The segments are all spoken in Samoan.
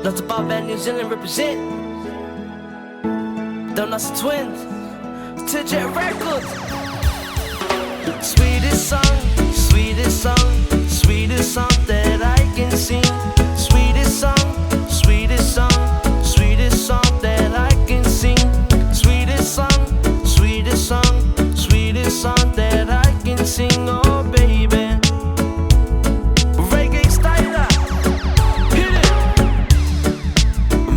That's about bad New Zealand represent. Donuts Twins, TJ Records. Sweetest song, sweetest song, sweetest song that I can sing. Sweetest song, sweetest song, sweetest song that I can sing. Sweetest song, sweetest song, sweetest song that I can sing. Oh baby, reggae style, hit it.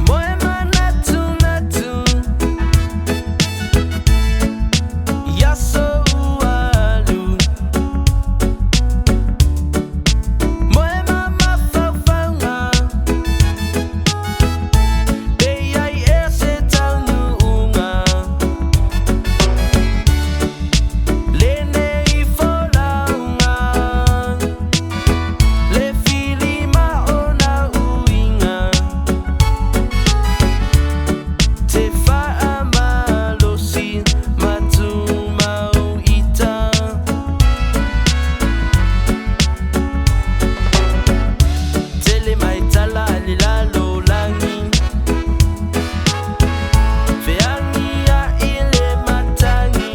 Moe manatu natu, yaso alu. Moe mama faufauga, pe ai e se taunuuga. Le nei folauga, le filima o na uiga. Te faamalosi matumau ita. Tele mai tala le lalo langi, feangi a i le matangi.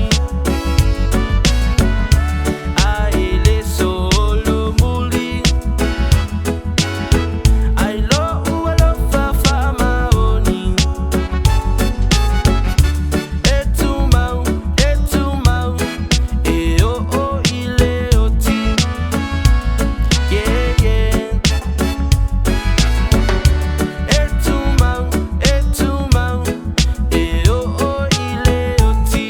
A i le solo muli, ai lo ua lo fa maoni. E tumau, e tumau, e o o i le oti. Yeah, yeah. E tumau, e tumau, e o o i le oti.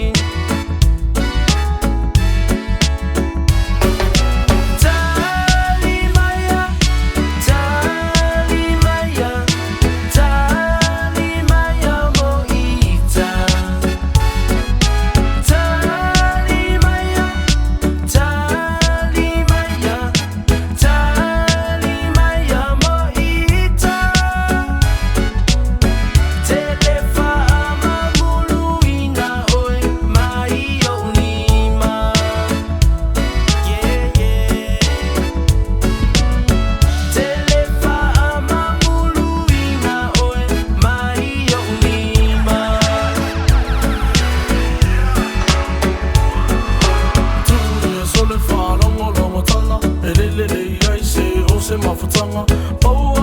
Tali maia, tali maia, tali maia mo ita. Tali maia, tali maia, tali maia mo ita. Te le faamamuluina oe mai ou nima. Yeah, yeah. Te le faamamuluina oe mai ou nima. Tuia so le whalongo longo tanga. E lele le ai se o se mafutanga. Pau